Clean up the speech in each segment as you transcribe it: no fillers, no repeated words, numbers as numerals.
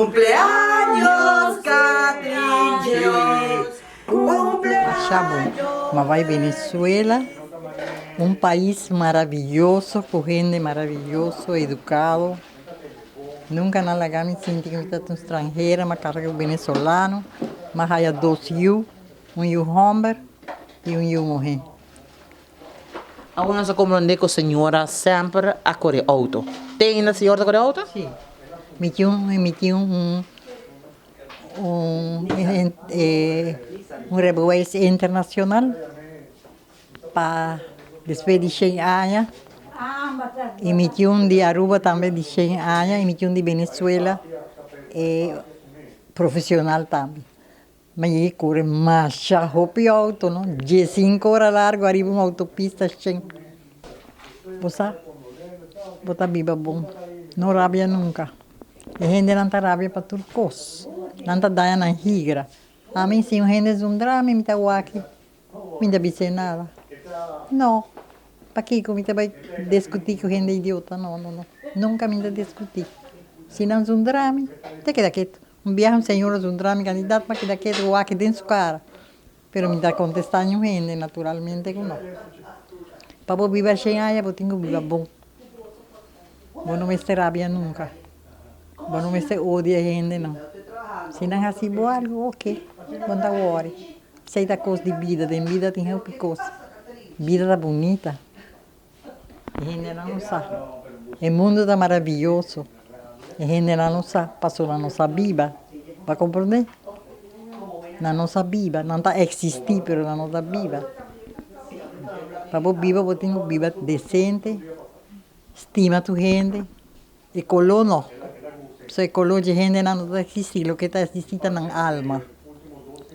Cumpleaños Catrinche, Masha bon. M'a bai Venezuela, un pais maraviyoso ku hende maraviyoso, edukado. Nunka nan laga mi sinti ku mi ta un stranhera, m'a kasa ku venezolano, m'a haya dos yu, un yu hòmber i un yu muhé. Awor nos a komprondé ku señora semper a kore outo. Te ainda señor ta kore outo? Sí. Mi tin un, mi tin un, un un rijbewijs internacional pa despues di shen aña y mi tin un di Aruba tambe di shen aña y mi tin un di Venezuela profesional tambe. Mi a kore masha hopi outo no, diesinco ora largo ariba un autopista shen. Bo sa, bo ta biba bon, no rabia nunca. E hendenan ta rabia pa tur kos, nan ta daña nan higra. Ami si un hende zundra mi, mi ta wak-e, mi ta bis'é nada. No, pakiko mi ta bai diskutí ku hende idiota? No, no, no, nunca mi ta diskutí. Si nan zundra mi, mi ta keda ketu. Un biaha un señora zundra mi kandidat pa keda ketu wak den su kara, pero mi ta kontestá niun hende naturalmente ku no. Pa bo biba shen aña bo tin ku biba bon. Bo no mester rabia nunka. Bo no mester odia hendenan. Si nan hasi bo algu, oke, bo no ta wòri. Esei ta kos di bida, den bida tin hopi kos. Bida ta bunita. E hendenan no sa. E mundu ta maraviyoso. E hendenan no sa pasobra nan no sa biba. Bo a komprondé? Nan no sa biba. Nan ta eksistí pero nan no ta biba. Pa bo biba bo tin ku biba desente, stima tur hende. E koló no. Pasobra e koló dje hendenan no ta eksistí. Loke ta eksistí ta nan alma,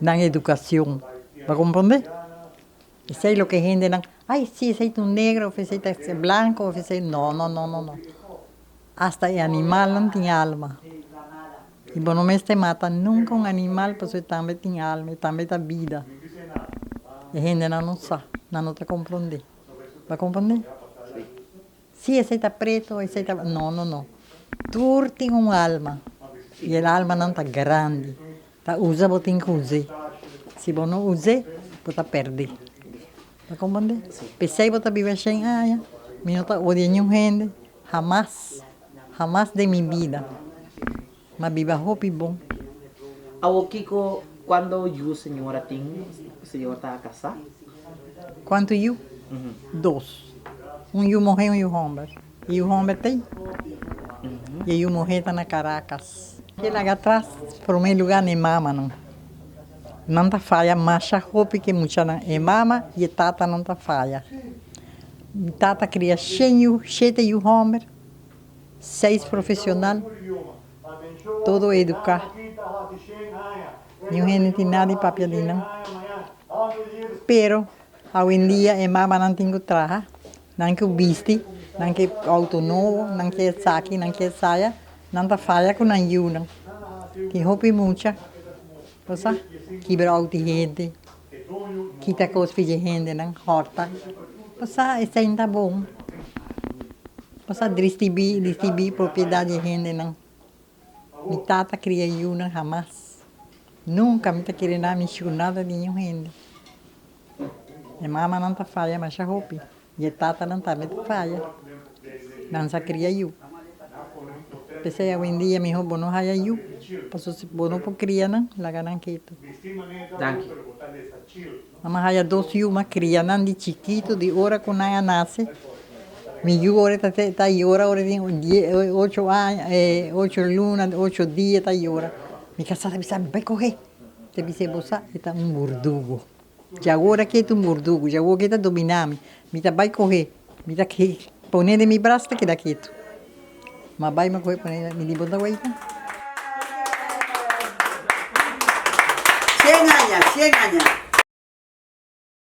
nan edukashon. Bo a komprondé? Esei loke hendenan, ay si esei ta un negro of esei ta blanco of esei, no no no no no, hasta e animalnan tin alma y bo no mester mata nunca un animal pasobra e tambe tin alma, e tambe ta bida, e hendenan no sa, nan no ta comprende, bo a comprende? Si esei ta preto, esei ta, no no no, tur tin un alma y e almanan ta grandi. Ta usa bo tin ku us'é. Si bo no us'é, bo ta pèrdè. Ta komprendé? P'esei bo ta biba shen aña. Mi no ta odia niun hende, hamas, hamas den mi bida. M'a biba hopi bon. Awor kiko kuando yu señora tin? Señor ta kasá? Kuantu yu? Dos. Un yu muhé, un yu hòmber. E yu hòmber ta ei i e yu muhé ta na Caracas. Ke laga atras promé lugá na e mamanan. Nan ta faya masha hopi ke muchanan. E mama i e tatanan ta faya. Mi tata kria shen yu, shete yu hòmber, seis profesional, todo eduká. Niun hende tin nada di papia di nan. Pero awendia e mamanan tin ku traha. Nan ke bisti, nan ke auto nobo, nan ke esaki, nan ke esaya, nan ta faya ku nan yunan. Tin hopi mucha, bo sa, kibra auto di hende, kita kos fi di hendenan, hòrta. Bo sa, esei no ta bon. Bo sa, dristibí, distibí propiedat di hendenan. Mi tata kria yunan hamas. Nunka mi ta kere na mi shu nada di niun hende. E mamanan ta faya masha hopi y e tatanan tambe ta faya. Nan sa kria yu. P'esei awendia miho bo no haya yu, pasobra si bo no por kria nan, laga nan ketu. Danki. Mama haya dos yu, m'a kria nan di chikitu, di ora ku nan a nase. Mi yu ora ta ta yora ora tin die ocho aña ocho luna, ocho dia ta yora. Mi kasá ta bisa, bai kohe. Ta bis'é, bo sa e ta un burdugu. Djawo ora ke ta un burdugu, djawo ke ta dominá mi. Mi ta bai kohe, mi ta pone den mi bras ta keda ketu. Ma bai mi kohe pone, mi di bo ta weita. Cien aña, cien aña.